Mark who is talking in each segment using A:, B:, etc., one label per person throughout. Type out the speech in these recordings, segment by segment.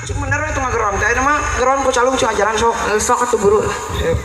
A: Cing bener we tong ngageroan teh ayeuna mah geroan ku calung cing ajaran sok.
B: Sok atuh buru.
A: Ayo.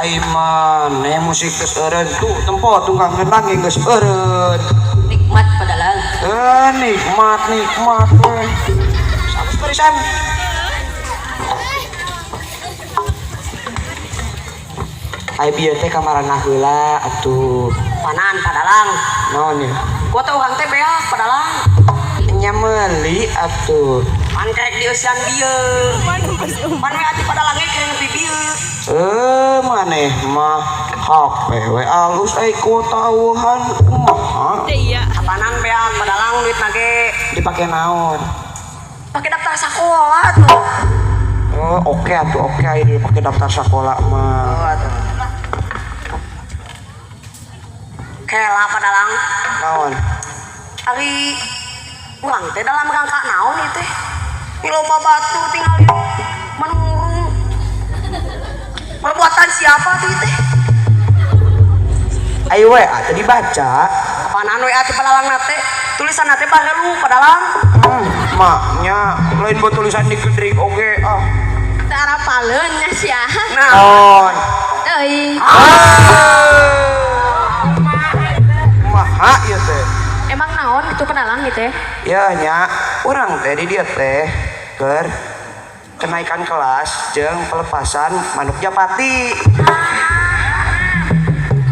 A: Aiman, musik geus eureun tuh tempo tunggang ngenang ge geus eureun.
B: Nikmat padalang.
A: Nikmat nikmat we. Samus barisan. Ai bieu teh kamarana heula atuh.
B: Panan padalang.
A: Naon ya?
B: Kuota urang teh beak padalang.
A: Nya meuli atuh.
B: Pan karek dieusian bieu. Pan we atuh padalang ge keur nepi bieu.
A: Maneh mah HP we alus ai kuota eueuhan kumaha?
C: Iya.
B: Apanan beak padalang duit nage
A: Dipake naon?
B: pake daftar sakola tuh.
A: Oh, oke atuh oke aya dipake daftar sakola mah.
B: Oh atuh. Kela padalang.
A: Naon?
B: Ari urang teh dalam rangka naon ieu teh? Ini loba batur tinggal menurung. Perbuatan siapa tuh teh?
A: Ayo WA tadi baca.
B: Apaanan WA teh padalang nate? Tulisan nate barelu padalang.
A: Maknya lain buat tulisan di kedrik oge ah.
C: Teu arapaleun nya sia.
B: Nah,
A: Naon?
C: Teuing.
A: Maha ieu teh.
C: Emang naon itu padalang gitu ya?
A: Ya nya, urang teh di dieu teh keur kenaikan kelas jeung pelepasan manuk japati.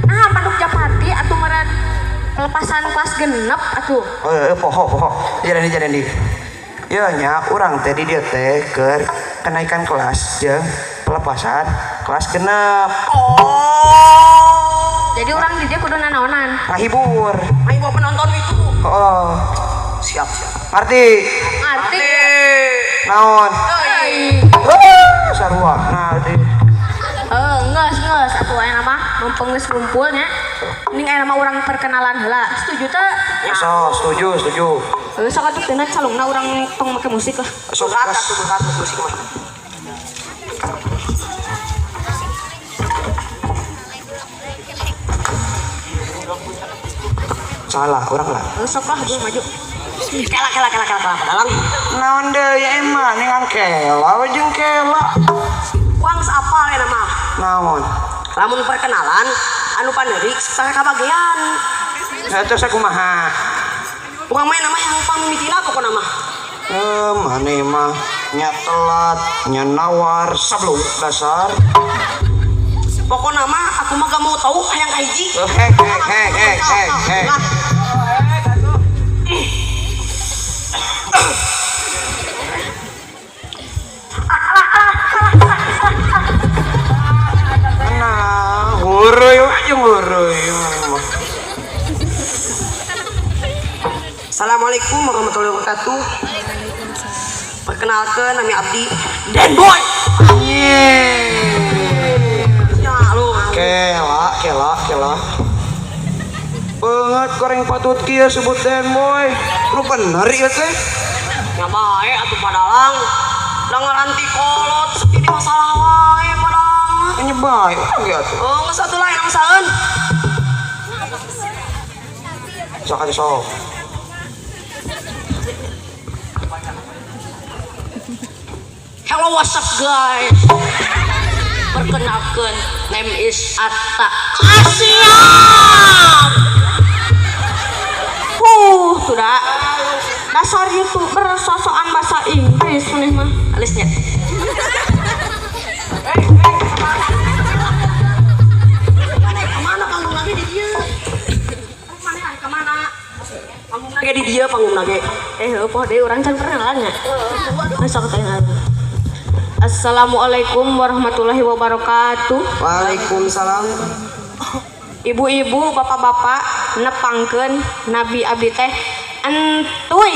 C: Nah, manuk japati atuh meureun pelepasan kelas genep atuh.
A: Poho poho. Jalan di. Ya nya, urang teh di dieu teh keur kenaikan kelas jeung pelepasan kelas genep.
B: Oh.
C: Jadi urang di dieu kudu nanaonan.
A: Ngahibur.
B: Ayo bawa penonton itu.
A: Oh,
B: Siap, siap.
A: ngerti?
C: Ngarti.
A: Naon?
C: Teuing.
A: Sarua. Nah, di.
C: Geus geus atuh aya mah mumpung geus ngumpul nya. Mending aya mah urang perkenalan heula. Setuju teu?
A: So, setuju, setuju.
C: Sok atuh cenah calungna urang tong make musik lah.
A: Sok
B: Berat
A: gas.
B: atuh berat musik mah.
A: Salah, urang lah.
C: Sok lah gue maju.
B: Kela kela kela kela kela padalang.
A: Naon deui emang ningan kela we jeung kela.
B: Kuang apal ya nama.
A: Naon?
B: Lamun perkenalan anu panerik supaya kabagian.
A: Eta sakumaha?
B: Urang mah nama yang pamimitina pokona mah.
A: Maneh mah nya telat, nya nawar, sabluk dasar.
B: Pokona mah aku mah gak mau tahu hayang kahiji.
A: Hek hek hek hek hek hek. Nah, hureuy aja hureuy.
B: Assalamualaikum warahmatullahi wabarakatuh. Perkenalkan nami abdi Den Boy. Ya lu.
A: Kela, kela, kela. Banget goreng patut kieu sebut Den Boy. Lu bener ieu teh?
B: Nya bae atuh padalang. Da ngaran ti kolot jadi masalah wae padalang.
A: Nya bae urang ge atuh.
B: Oh, geus atuh lah enak saeun.
A: Sok atuh sok.
B: Hello, what's up guys? Perkenalkan, name is Atta. Asiap!
C: Sudah. Dasar YouTuber sosokan bahasa Inggris nih mah.
B: Alisnya. Kemana panggung lagi di dia? Mana kemana? Panggung lagi di dia panggung lagi.
C: Heuh deui urang can perkenalan nya. Sok teh. Assalamualaikum warahmatullahi wabarakatuh.
A: Waalaikumsalam.
C: Ibu-ibu, bapak-bapak, nepangkeun Nabi abdi teh entuy.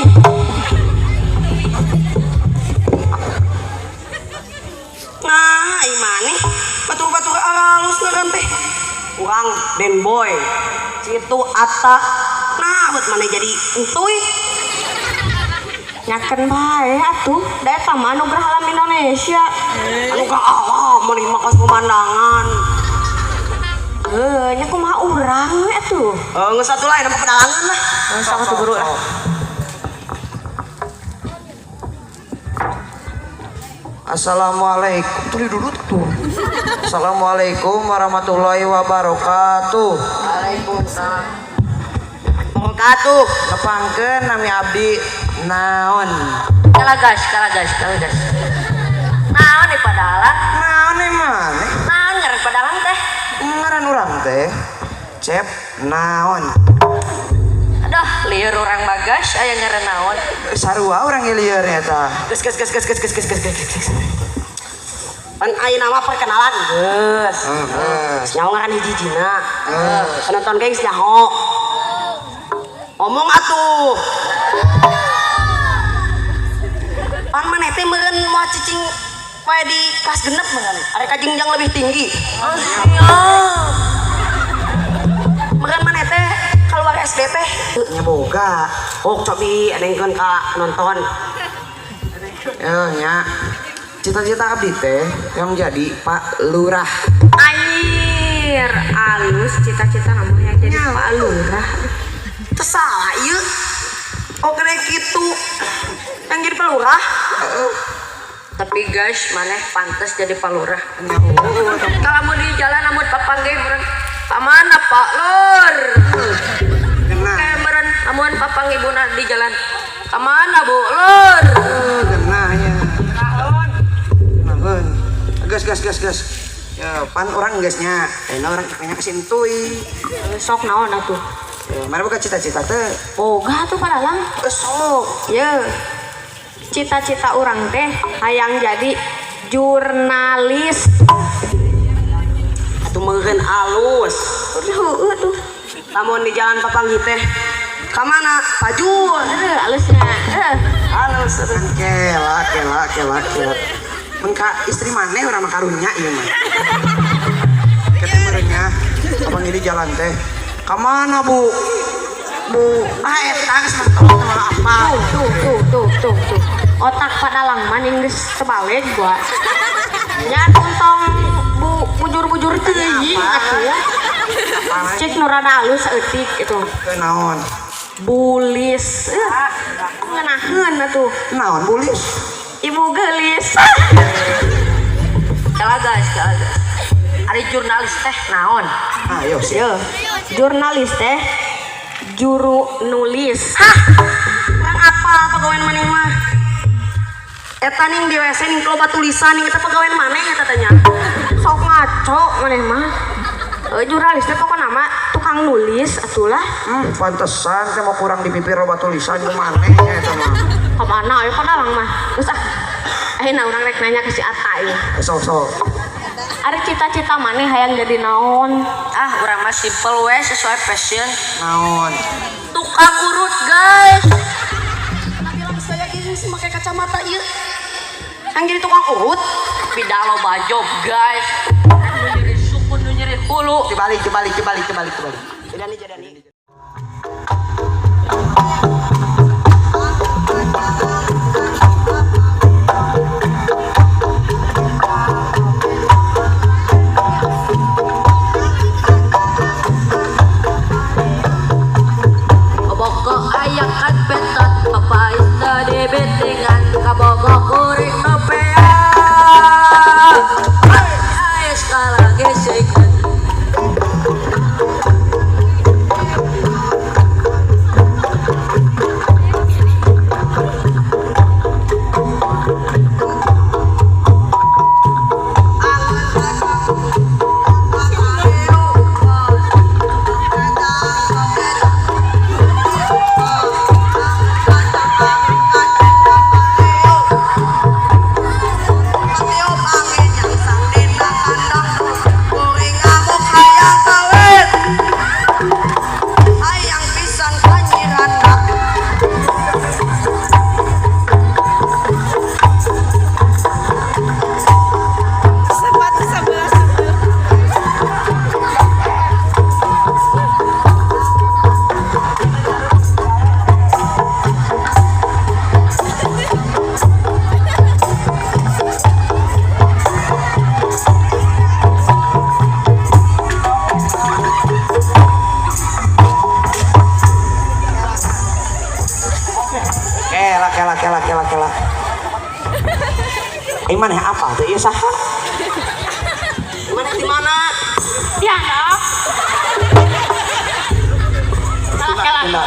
B: Nah, ai maneh batur-batur alus ngaran teh. Urang Den Boy. Situ Atta. Nah, buat maneh jadi entuy.
C: Nyaken bae atuh, da eta mah anugerah alam Indonesia.
B: Anugerah alam maneh mah kos pemandangan.
C: Heuh, nya kumaha urang we atuh.
B: Geus atuh lah nama pedalangan lah.
C: Sok atuh guru lah.
A: Assalamualaikum. Tuh dulu tuh. Assalamualaikum warahmatullahi wabarakatuh.
B: Waalaikumsalam. Wabarakatuh.
A: Nepangkeun nami abdi naon.
B: Kalagas, kalagas, kalagas. Naon nih padalang?
A: Naon maneh?
B: Naon ngaran padalang teh?
A: Ngaran urang teh Cep naon.
B: Aduh, lieur urang bagas aya ngaran naon.
A: Sarua urang ge lieur eta.
B: Geus geus geus geus geus geus geus geus geus. Pan ayeuna mah perkenalan geus.
A: Heeh.
B: Nyaho ngaran hiji-hijina. Penonton ge geus nyaho. Omong atuh. Pan maneh teh meureun moal cicing wae di kelas genep meureun. Arek ka jenjang lebih tinggi. Meureun maneh teh keluar SD teh
A: Nya boga.
B: Oh, cobi edengkeun ka nonton.
A: Nya. Cita-cita abdi teh yang jadi Pak Lurah.
C: Air alus cita-cita mah yang jadi Pak Lurah.
B: Teu salah ieu. Oh, kena kitu. Yang jadi Pak Lurah. Tapi guys, maneh pantas jadi Pak Lurah. Kalau mau di jalan amun papanggih meureun, "Pamana Pak Lur?"
A: Kena.
B: Kayak meureun amun papanggih ibuna di jalan, "Kamana Bu Lur?"
A: Kena nya. Naon. Gas gas gas gas. Ya, pan urang geus nya. Ayeuna urang kayaknya ka si entuy.
C: Sok naon atuh?
A: Ya, mana boga cita-cita teh?
C: Boga atuh padalang.
A: Sok.
C: Ye. Cita-cita urang teh hayang jadi jurnalis.
B: Atuh meureun alus.
C: Heueuh tuh.
B: Lamun di jalan papanggih teh, "Kamana? Pak Jur."
C: Alusnya.
B: Alus.
A: Kan kela kela kela kela. Mun ka istri maneh urang mah karunya ieu mah. Kita meureunnya papanggih di jalan teh. Kamana Bu? Bu, ah eta geus mentok mah apa?
C: Tuh tuh tuh tuh tuh. Otak padalang mah ning geus tebalik gua. Nya tong bu bujur-bujur teuing atuh. Cek nu rada alus saeutik itu.
A: Ke naon?
C: Bulis. Ngeunaheun atuh.
A: Naon bulis?
C: Ibu geulis.
B: Kalagas, kalagas. Ari jurnalis teh naon?
A: Ayo sih.
C: Yo, jurnalis teh juru nulis.
B: Hah? Kurang apa pegawai maneh mah? Eta ning di WC ning loba tulisan ning eta pegawai maneh eta teh nya.
C: Sok ngaco maneh mah. Jurnalis teh pokona mah tukang nulis atulah.
A: Pantesan teh mau kurang di bibir loba tulisan jeung maneh nya eta mah.
C: Kamana aya padalang mah. Geus ah. Ayeuna urang rek nanya ke si Atta ieu.
A: Sok sok.
C: Ari cita-cita maneh hayang jadi naon?
B: Ah, urang mah simple we sesuai passion.
A: Naon?
B: Tukang urut, guys. Tapi lah saya gini sih pakai kacamata ieu. Yang jadi tukang urut, beda loba job, guys. Nu nyeri suku, nu nyeri hulu.
A: Dibalik, dibalik, dibalik, dibalik, dibalik.
B: Jadani, jadani.
A: Kela kela kela kela kela. Eh maneh apa teh ieu saha?
B: Mana di mana?
C: Di handap. Kela
A: Tunda,
C: kela.
A: Tunda.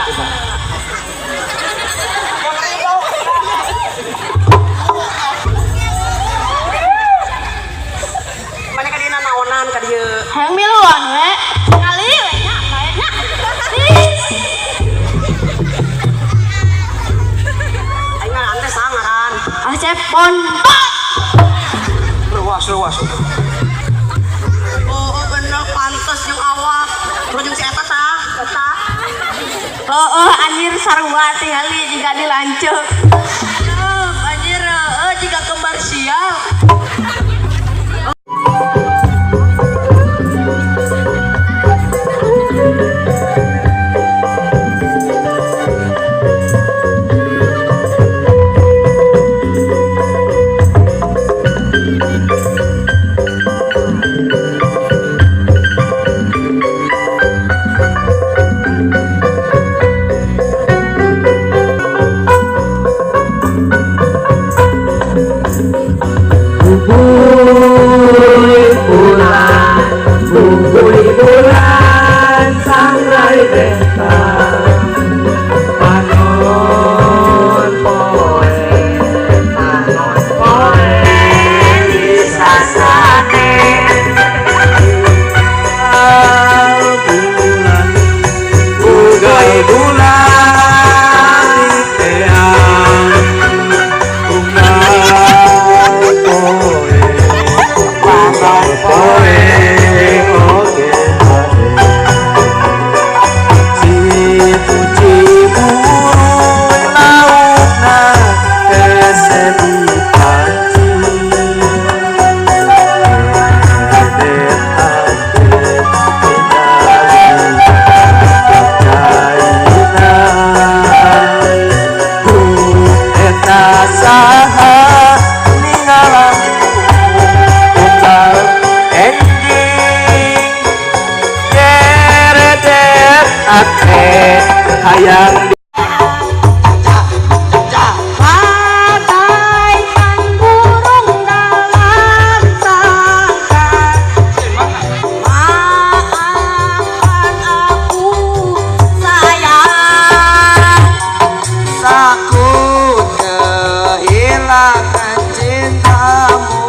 B: Mana ka dina naonan ka dieu?
C: Hayang miluan we. Kali we nya bae nya. Ih.
B: Aing ngaran teh saha ngaran?
C: Asep Ponto.
A: Luas luas.
B: Oh, oh bener pantes jeung awak. Terus jeung si eta tah, eta.
C: Oh, anjir sarua tingali jiga dilanceuk.
B: Anjir, heeh jiga kembar sial.
D: Bubuy bulan sangrai bentang panon poe panon poe disasane bulan bugai bulan teang unggal poe panon poe oge si puci burung lautna hese dipanci edet adet tingali caina ku eta saha ningalang unggal enjing deredet ate hayang.
C: Bagaikan burung dalam sangkar. Maafkan aku sayang.
A: Takut kehilangan cintamu.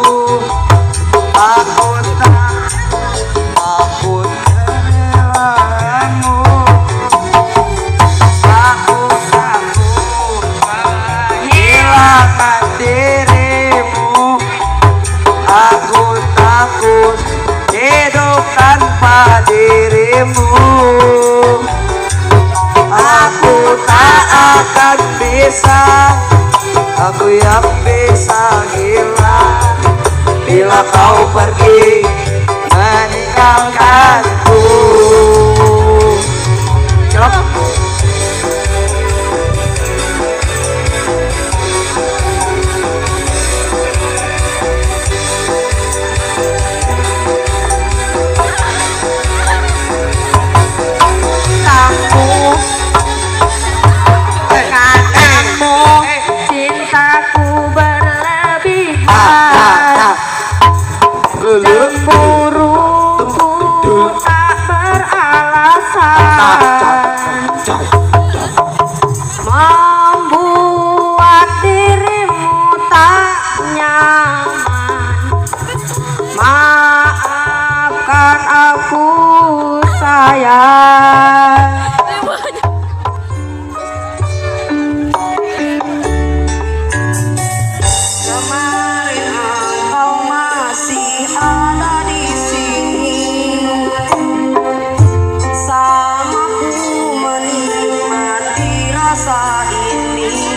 A: Aku tak takut kehilanganmu. Aku takut kehilangan dirimu. Aku takut hidup tanpa dirimu. Aku tak akan bisa, aku yang bisa gila bila kau pergi meninggalkanku. Celok.
C: Kamu, katamu cintaku berlebihan. Cemburuku tak beralasan membuat dirimu tak nyaman. Maafkan aku sayang.
B: Kemarin engkau masih ada di sini, samaku menikmati rasa ini.